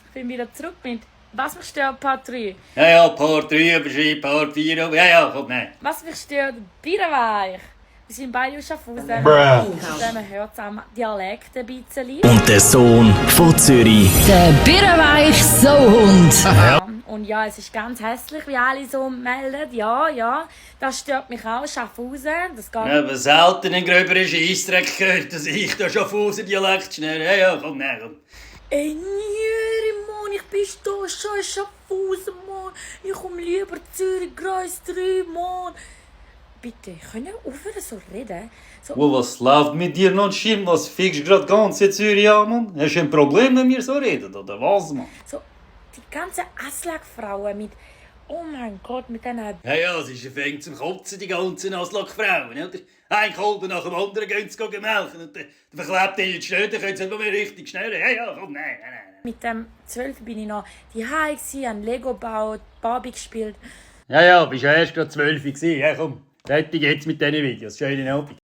Ich bin wieder zurück mit «Was mich stört» Part 3. Ja, Part 3 überschreibt, Part 4. Ja, komm, nein. «Was mich stört» Bierenweich. Wir sind beide aus Schaffhausen. Man hört es am Dialekt ein bisschen. Und der Sohn von Zürich. Der Birrenweich Sauhund. Und ja, es ist ganz hässlich, wie alle so melden. Ja, das stört mich auch, Schaffhausen. Das geht Aber selten einen gröberen Scheissdreck gehört, dass ich da Schaffhauser Dialekt schnell. Ja, komm, nein, komm. Ey, Nieri, Mann, ich bin da schon in Schaffhausen, Mann. Ich komme lieber Zürich, Kreis 3, Mann. Bitte, können wir aufhören so reden? So, Was läuft mit dir noch schimm? Was fickst du gerade ganz in Zürich an, Mann? Hast du ein Problem, wenn wir so reden, oder was, Mann? so die ganzen Aslak-Frauen mit, oh mein Gott, mit diesen... Ja, es ist ein Fäng zum Kotzen, die ganzen Aslak-Frauen, oder? Ein Kolben nach dem anderen gehen sie melken und der verklebt ihnen die Schnöden, dann können sie nicht mehr richtig schnell. Ja, komm, nein. Mit dem 12 bin ich noch die gsi, an Lego gebaut, Barbie gespielt. Ja, bist ja erst gerade 12 gewesen. Ja, komm, fertig jetzt mit diesen Videos. Schönen Abend.